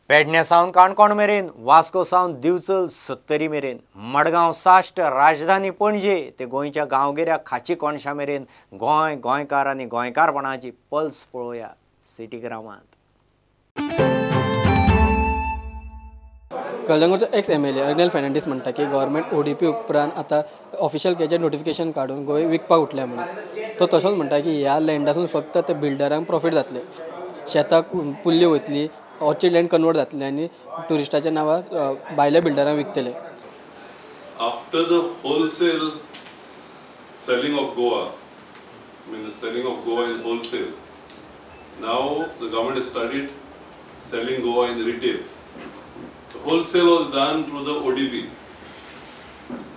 पेडणे सावन काणकोण मेरेन, वास्को सावन दिवचल सत्तरी मेरेन, मडगांव साश्ट राजधानी पणजे ते गोंयच्या गांवगिऱ्या खाची कोणशा मेरेन गोंय, गोंयकार आनी गोंयकारपणाची पल्स पळोवया सिटीग्रामांत। कलंगूटचो ex M L A Arnel Fernandes म्हणटा की गव्हर्मेंट ओडीपी उपरांत आतां ऑफिशियल गॅजेट नोटिफिकेशन काडून गोंय विकपाक उठल्या म्हणून। तो तसोच म्हणटा की ह्या लँडासून फक्त ते बिल्डरांक प्रॉफीट जातले, शेताक पुल्ली वयतली, ऑर्चिड लँड कन्वर्ट जातले आनी ट्युरिस्टाच्या नांवार भायल्या बिल्डरांक विकतले। After the wholesale selling of Goa, I mean the selling of Goa in wholesale, now the government has started selling Goa in retail. The wholesale was done through the ODP.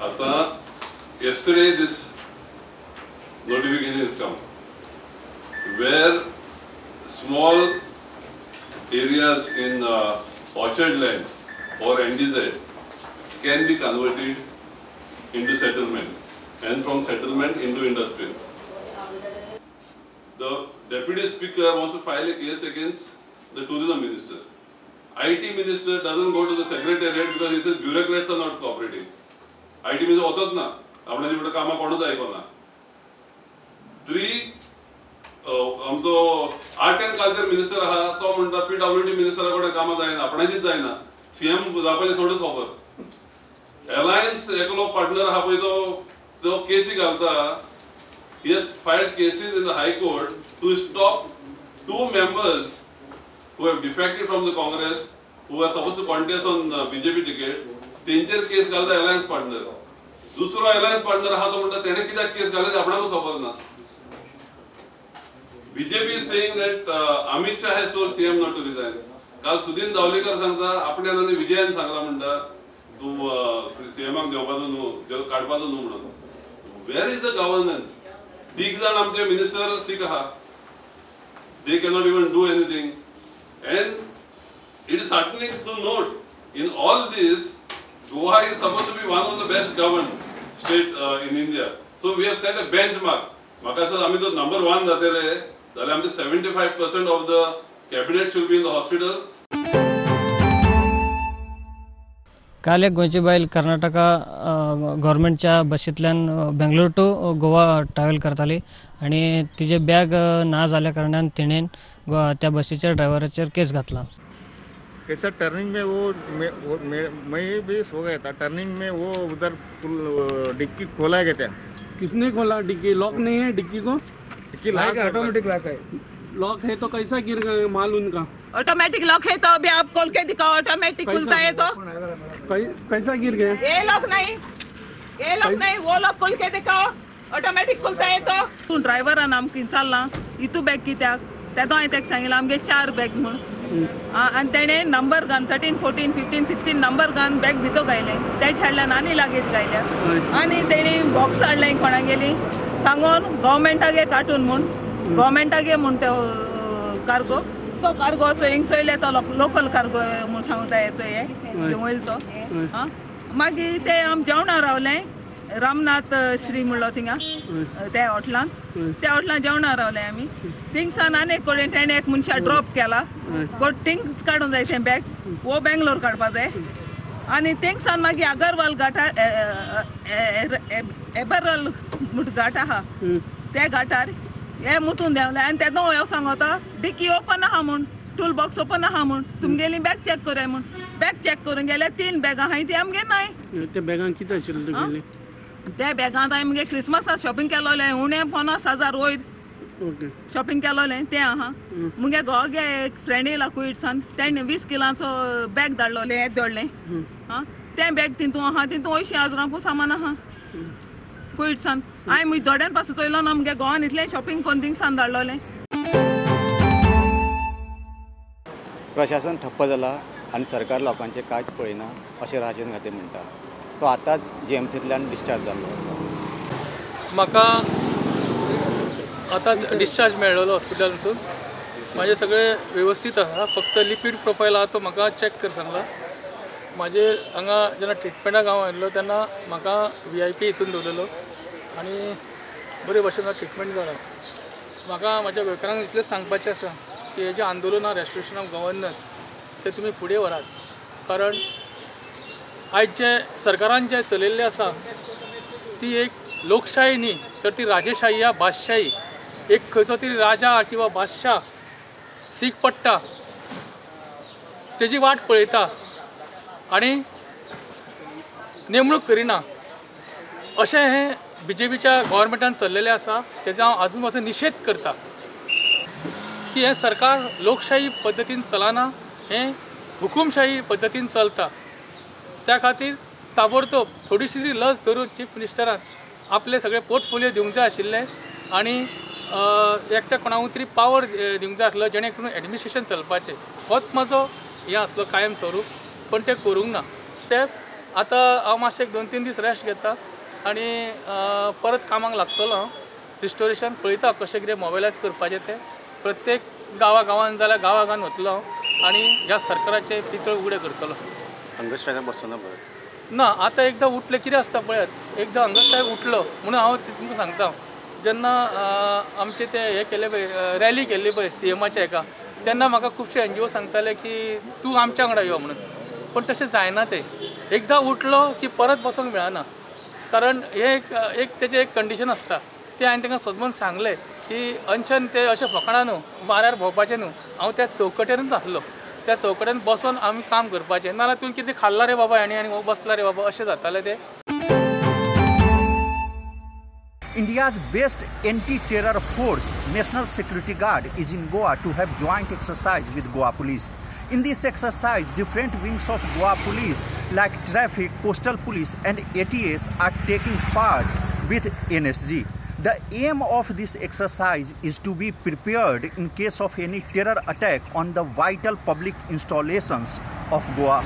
Ata yesterday this notification has come, where small areas in orchard land or NDZ can be converted into settlement and from settlement into industrial. The deputy speaker wants to file a case against the tourism minister. IT minister doesn't go to the secretariat because he says bureaucrats are not cooperating. IT minister वचत ना, आपणाची फुडें कामां कोणूच आयकना। Three आमचो art and culture minister आहा तो म्हणटा पीडब्ल्यूडी मिनिस्टरा कडेन कामां जायना, आपणाचीच जायना, सीएम जावपाचें सोडूच खबर। अलायन्स एकलो पार्टनर आहा पळय तो केसी घालता। He has filed cases in the High Court to stop two members who have defected from the Congress, who are supposed to contest on BJP ticket. तेंचेर केस घालता अलायन्स पार्टनर। दुसरो अलायन्स पार्टनर आहा तो म्हणटा तेणें कित्याक केस घाले आपणाकूच खबर ना। BJP is saying that Amit Shah has told CM not to resign. काल सुदीन दावलीकर सांगता आपल्यान आनी विजयान सांगला म्हणटा तूं सीएमाक देंवपाचो न्हू, काडपाचो न्हू म्हणून। Where is the governance? तीग जाण आमचे मिनिस्टर सीक आहा, they cannot even do anything. And it is heartening to note in all this Goa is supposed to be one of the best governed state in India. So we have set a benchmark. म्हाका दिसता आमी तो number 1 जातले जाल्यार आमचे 75% of the cabinet should be in the hospital. काल एक गोंयची बायल कर्नाटका गव्हर्मेंटच्या बशींतल्यान बेंगलोर टू गोवा ट्रॅव्हल करताली आनी तिजे बॅग ना जाल्या कारणान तिणेन त्या बसीच्या ड्रायव्हराचेर केस घातला। कैसा टर्निंग में वो मैं भी सो गया था, टर्निंग में वो उधर डिक्की खोला गया था। किसने खोला डिक्की? लॉक नहीं है डिक्की को? डिक्की लॉक है, ऑटोमेटिक लॉक है। लॉक है तो कैसा गिर गया माल उनका? ऑटोमेटिक लॉक है तो अभी आप खोल के दिखाओ, ऑटोमेटिक खुलता है तो कैसा गिर गया? ये लॉक नहीं, ये लॉक नहीं, वो लॉक खोल के दिखाओ, ऑटोमेटिक खुलता है तो। तूं ड्रायव्हरान आमकां विचारलां इतू बॅग कित्याक, तेदो हांवें ताका सांगिलां आमगे 4 बॅग म्हूण, आनी तेणें नंबर घालून 13, 14, 15, 16 नंबर घालून बॅग भितर घायलें, तेजे हाडल्यान आनी लागेज घायल्या आनी तेणी बॉक्स हाडलें कोणागेली सांगून गव्हर्मेंटागे काटून म्हूण, गव्हर्मेंटागे म्हूण तो कार्गो, तो कार्गोचो हिंग चोयले तो लोकल कार्गो म्हूण सांगता हेचो हे वयल तो। आं मागीर ते आमी जेवणा रावलें रामनाथ श्री म्हणलो थिंगा त्या हॉटलांत, त्या हॉटलांत जेवणा रावलें आमी। थिंगसान आनी एक कडेन तेणें एक मनशा ड्रॉप केला, थिंग काडूंक जाय तें बॅग, वो बेंगलोर काडपा जाय आनी थिंगसान मागीर अगरवाल घाटार एबरल म्हूण घाट आहा त्या घाटार हे मुतून देंवले आनी तेदो हांव सांगता डिक्की ओपन आहा म्हूण, टूल बॉक्स ओपन आहा म्हूण, तुमगेली बॅग चॅक करया म्हूण। बॅग चॅक करूंक गेल्यार 3 बॅगां आहाय ती आमगे नाय। त्या बॅगांत कितें आशिल्लें तुगेलें? त्या बॅगांत हांवें मुगे क्रिसमसा शॉपिंग केलोलें, उणें 50,000 वयर शॉपिंग केलोलें तें आहा। मुगे घोवागे एक फ्रेंड येयला कुवेटसान, तेणें 20 किलांचो बॅग धाडलोलें, हें दवरलें आं, तें बॅग तितूं आहा, तितूं 80,000 सामान आहा कुवेटसान। हांवें म्हज्या दोड्यान पासून चोयलो ना, मुगे घोवान इतलें शॉपिंग करून थिंगसान धाडलोलें। प्रशासन ठप्प जाला आनी सरकार लोकांचें कांयच पळयना अशें राजन घाते म्हणटा। तो आतांच जीएमसींतल्यान डिस्चार्ज जाल्लो आसा। म्हाका आतांच डिस्चार्ज मेळ्ळो हॉस्पिटलांतसून, म्हाजें सगळें वेवस्थीत आसा, फक्त लिपीड प्रोफायल आहा तो म्हाका चॅक कर सांगला। म्हाजे हांगा जेन्ना ट्रिटमेंटाक हांव आयिल्लो तेन्ना म्हाका VIP हितून दवरलेलो आनी बरे भशेन ट्रिटमेंट जाला। म्हाका म्हाज्या गोंयकारांक इतलेंच सांगपाचें आसा की हे जें आंदोलन आहा रेस्टोरेशन ऑफ गवर्नन्स तें तुमी फुडें व्हरात, कारण आयज जे सरकारान जें चलयल्लें आसा ती एक लोकशाही न्ही तर ती राजेशाही या बादशाही। एक खंयचो तरी राजा किंवा बादशाह सीख पडटा तेजी वाट पळयता आनी नेमणूक करिना, अशें हें बीजेपीच्या गव्हर्मेंटान चल्लेलें आसा। तेजो हांव आजून पासून निशेध करता की हें सरकार लोकशाही पद्दतीन चलना, हें हुकुमशाही पद्दतीन चलता। त्या खातीर ताबडतोब थोडीशी तरी लज धरून चीफ मिनिस्टरान आपले सगळे पोर्टफोलियो दिवंक जाय आशिल्ले आनी एकट्या कोणाकूय तरी पावर दिवंक जाय आसलो जेणे करून एडमिनिस्ट्रेशन चलपाचें। होच म्हजो हें आसलो कायम स्वरूप, पण तें करूंक ना। ते आतां हांव मातशें 2-3 दीस रेस्ट घेता आनी परत कामाक लागतलो हांव। रिस्टोरेशन पळयता कशें कितें मोबिलायज करपाचें तें, प्रत्येक गांवा गांवान जाल्यार गांवा गांवान वतलो हांव आनी ह्या सरकाराचे पितळ उगडे करतलो। हंगर स्ट्रायकाक बसचो ना परत? ना, आतां एकदां उठलें कितें आसता पळयात, एकदां हंगर स्ट्रायक उठलो म्हणून हांव तुमकां सांगता, जेन्ना आमचे ते हे केले पळय, रॅली केल्ली पळय सीएमाच्या हेका, तेन्ना म्हाका खुबशे एनजीओ सांगताले की तूं आमच्या वांगडा यो म्हणून, पण तशें जायना तें। एकदां उठलो की परत बसूंक मेळना, कारण हें एक तेजें एक कंडिशन आसता। तें हांवें तांकां सदमन सांगलें की अनशन तें अशें फकाणां न्हू, वाऱ्यार भोंवपाचें न्हू, हांव त्या चौकटेनूच आसलो, त्या चौकटेन बसून आमी काम करपाचें, नाजाल्यार तुवें कितें खाल्लां रे बाबा आनी हो बसला रे बाबा अशें जातालें तें। India's best anti-terror force, National Security Guard, is in Goa to have joint exercise with Goa Police. In this exercise, different wings of Goa Police like traffic, coastal police and ATS are taking part with NSG. The aim of this exercise is to be prepared in case of any terror attack on the vital public installations of Goa.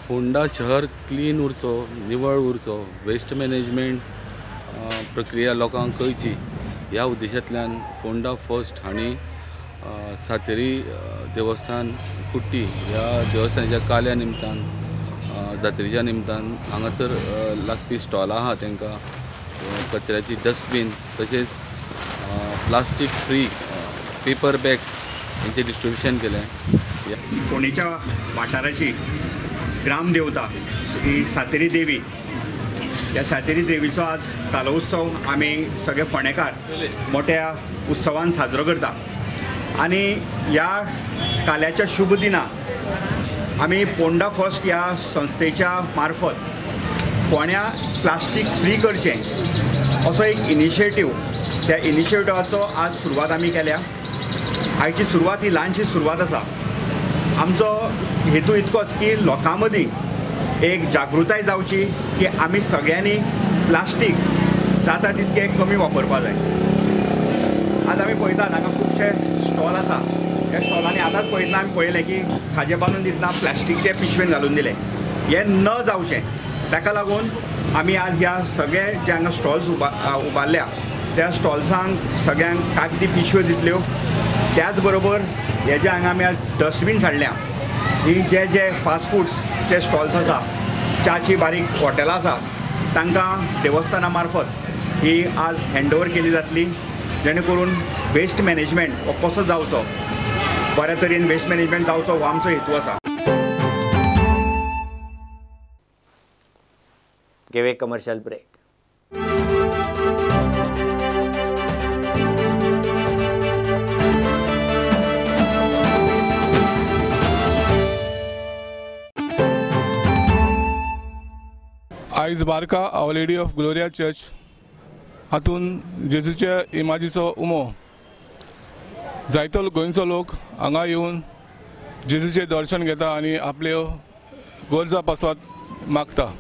Ponda शहर clean उरचो, निवळ उरचो, waste management प्रक्रिया लोकांक कळची ह्या उद्देशांतल्यान Ponda first हांणी सातेरी देवस्थान कुट्टी ह्या देवस्थानाच्या काल्या निमतान जात्रेच्या निमतान हांगासर लागपी स्टॉलां आहा तांकां कचऱ्याची डस्टबीन तशेंच प्लास्टीक फ्री पेपर बॅग्स हेंचें डिस्ट्रिब्युशन केलें। फोंडेच्या वाठाराची ग्रामदेवता ही सातेरी देवी, ह्या सातेरी देवीचो आज कालोत्सव आमी सगळे फोंडेकार मोठ्या उत्सवान साजरो करता आनी ह्या काल्याच्या शुभ दिना आमी पोंडा फर्स्ट ह्या संस्थेच्या मार्फत फोंड्या प्लास्टीक फ्री करचें असो एक इनिशिएटीव, त्या इनिशिएटिवाचो आज सुरवात आमी केल्या. आयची सुरवात ही ल्हानशी सुरवात आसा. आमचो हेतू इतकोच की लोकां मदीं एक जागृताय जावची की आमी सगळ्यांनी प्लास्टीक जाता तितकें कमी वापरपा जाय. आज आमी पळयतात हांगा खुबशे स्टॉल आसा. ह्या स्टॉलांनी आतांच पळयतना आमी पळयलें की खाजें बांदून दितना प्लास्टिकचे पिशवेन घालून दिलें. हें न जावचें ताका लागून आमी आज ह्या सगळे जे हांगा स्टॉल्स उबारल्या त्या स्टॉल्सांक सगळ्यांक कागदी पिशव्यो दितल्यो. त्याच बरोबर हे जे हांगा आमी आज डस्टबीन्स हाडल्या, ही जे जे फास्ट फुड्सचे स्टॉल्स आसा, च्याची बारीक हॉटेलां आसा, तांकां देवस्थाना मार्फत ही आज हँडओवर केली जातली, जेणे करून वेस्ट मॅनेजमेंट हो कसो जावचो, बऱ्या तरेन वेस्ट मॅनेजमेंट जावचो हो आमचो हेतू आसा. Give a commercial break. आयज Varca our lady of Gloria church हातून जेजूच्या इमाजीचो उमो जायतो गोंयचो लोक हांगा येवन जेजूचें दर्शन घेता आनी आपल्यो गरजा पासत मागता.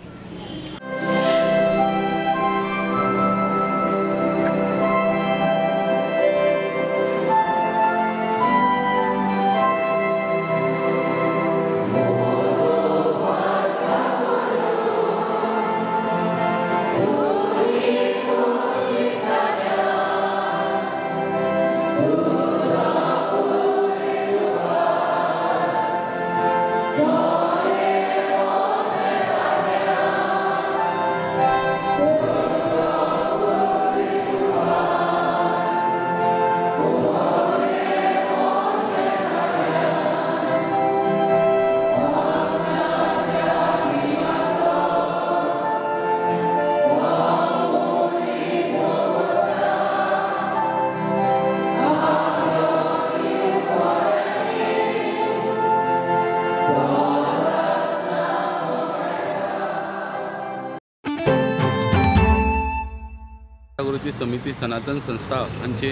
जागृती समिती सनातन संस्था हांचे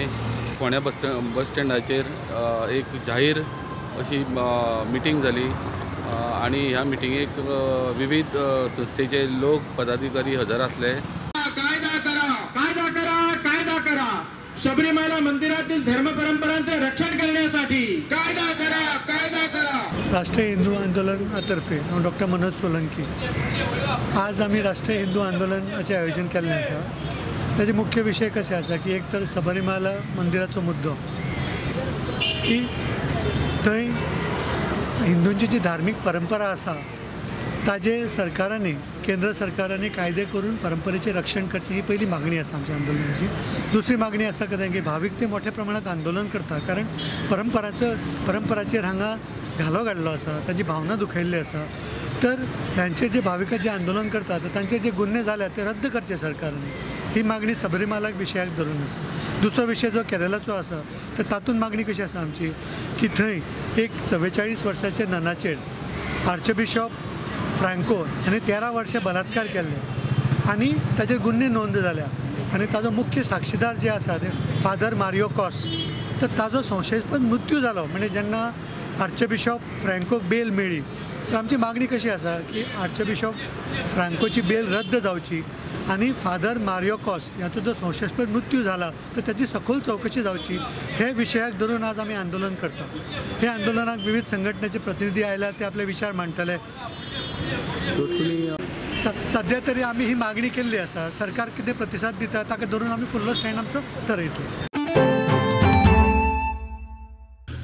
फोंड्या बस स्टँडाचेर एक जाहीर अशी मिटींग जाली आनी ह्या मिटिंगेक विविध संस्थेचे लोक पदाधिकारी हजर आसले. कायदा करा, कायदा करा, कायदा करा, शबरीमाला मंदिरातील धर्म परंपरांचे रक्षण करण्यासाठी कायदा करा, कायदा करा. राष्ट्रीय हिंदू आंदोलनातर्फे हांव डॉक्टर मनोज सोलंकी. आज आमी राष्ट्रीय हिंदू आंदोलनाचें आयोजन केल्लें आसा. ताजे मुख्य विशय कशें आसा की एक तर सबरीमाला मंदिराचो मुद्दो की थंय हिंदूंची जी धार्मीक परंपरा आसा ताजे सरकारांनी, केंद्र सरकारांनी कायदे करून परंपरेचें रक्षण करचें ही पयली मागणी आसा आमच्या आंदोलनाची. दुसरी मागणी आसा कितें की भावीक ते मोठ्या प्रमाणांत आंदोलन करता कारण परंपराचेर हांगा घालो घाल्लो आसा, ताजी भावना दुखयल्ली आसा. तर तांचे जे भाविकां जे आंदोलन करतात तांचे जे गुन्हे जाल्यात ते रद्द करचे सरकारांनी, ही मागणी सबरीमालाक विशयाक धरून आसा. दुसरो विशय जो केरलाचो आसा तर तातूंत मागणी कशी आसा आमची की थंय एक 44 वर्साचे ननाचेर आर्चबिशॉप फ्रांको हाणें 13 वर्सां बलात्कार केल्ले आनी ताचेर गुन्हे नोंद जाल्या आनी ताजो मुख्य साक्षीदार जे आसा ते फादर मारियो कॉस, तर ताजो संशयास्पद मृत्यू जालो. म्हणजे जेन्ना आर्चबिशॉप फ्रँकोक बेल मेळ्ळी तर आमची मागणी कशी आसा की आर्चबिशॉप फ्रांकोची बेल रद्द जावची आनी फादर मारियो कॉस हाचो जो संशयास्पद मृत्यू जाला तर ताची सखोल चवकशी जावची. हे विशयाक धरून आज आमी आंदोलन करता. हे आंदोलनाक विविध संघटनेचे प्रतिनिधी आयल्या, ते आपले विचार मांडटले. सध्या तरी आमी ही मागणी केल्ली आसा. सरकार कितें प्रतिसाद दिता ताका धरून आमी फुडलो स्टँड आमचो ठरयतले.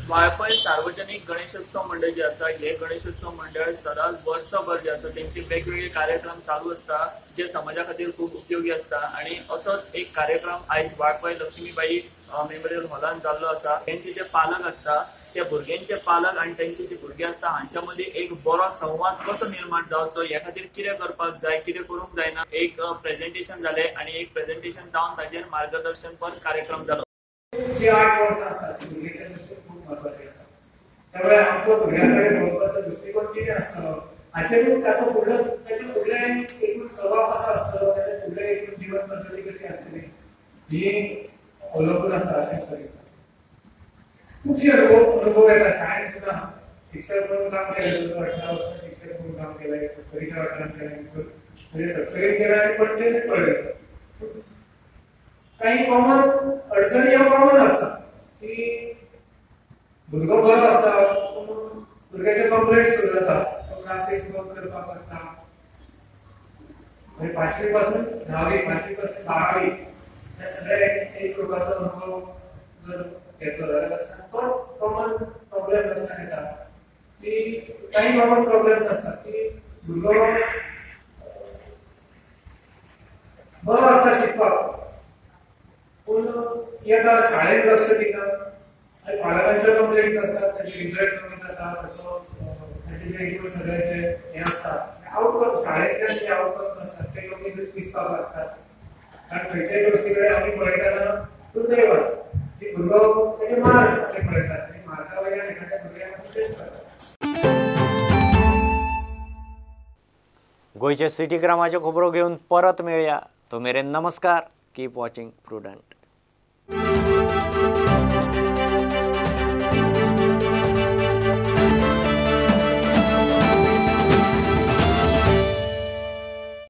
वाळपय सार्वजनिक गणेशोत्सव मंडळ जे आसा, हे गणेशोत्सव मंडळ सदांच वर्सभर जे आसा तेंचे वेगवेगळे कार्यक्रम चालू आसता जे समाजा खातीर खूब उपयोगी आसता. आनी असोच एक कार्यक्रम आयज वाळपय लक्ष्मीबाई मेमोरियल हॉलान जाल्लो आसा. तेंचे जे पालक आसता त्या भुरग्यांचे पालक आनी तेंचे जे भुरगे आसता हांच्या मदीं एक बरो संवाद कसो निर्माण जावचो ह्या खातीर कितें करपाक जाय, कितें करूंक जायना, एक प्रेजेंटेशन जालें आनी एक प्रेजेंटेशन जावन ताजेर मार्गदर्शनपर कार्यक्रम जालो. 8 वर्सां आसतात खूब म्हत्वाची आसता. त्यामुळे आमचो भुरग्यां कडेन पळोवपाचो दृश्टिकोन कितें आसतलो हाचेरूच ताचो फुडलो ताचें फुडलें एकूण स्वभाव कसो आसतलो, ताचें फुडलें एकूण जिवन पद्दती कशी आसतली ही अवलंबून आसा अशें म्हाका दिसता. खुबशे अनुभव येता. शाळेंत सुद्दां शिक्षक म्हणून काम केलें, 18 वर्सां शिक्षक म्हणून काम केलें, सत्तरीच्या वाठारांत केलें, म्हणजे सत्तरीत केलें आनी पणजेंत पळयलें. काही कॉमन अडचणी ह्यो कॉमन आसता की भुरगो बरो आसता पूण भुरग्याचे कंप्लेंट सुरू जाता, क्लासीस बंद करपाक लागता. म्हणजे 5वी पासून 10वी, 5वी पासून 12वी ह्या सगळ्या एक रुपाचो अनुभव जर घेतलो जाल्यार लक्षात तोच कॉमन प्रॉब्लेम लक्षात येता की काही कॉमन प्रॉब्लेम्स आसतात की भुरगो बरो आसता शिकपाक पूण येता शाळेंत लक्ष दिना आनी पालकांच्यो कंप्लेंट्स आसतात, ताचे रिजल्ट कमी जाता, तसो ताचे जे एकूण सगळे जे हें आसता आवटकम शाळेंतल्यान जे आवटकम्स आसतात ते कमी दिसपाक लागतात. कारण खंयच्याय गोश्टी कडेन आमी पळयतना दुर्दैवान की भुरगो ताचे मार्क्स आमी पळयतात आनी मार्का वयल्यान एखाद्या भुरग्याक आमी जज करतात. गोंयच्या सिटी ग्रामाच्यो खबरो घेवन परत मेळया. तो मेरेन नमस्कार. Keep watching Prudent.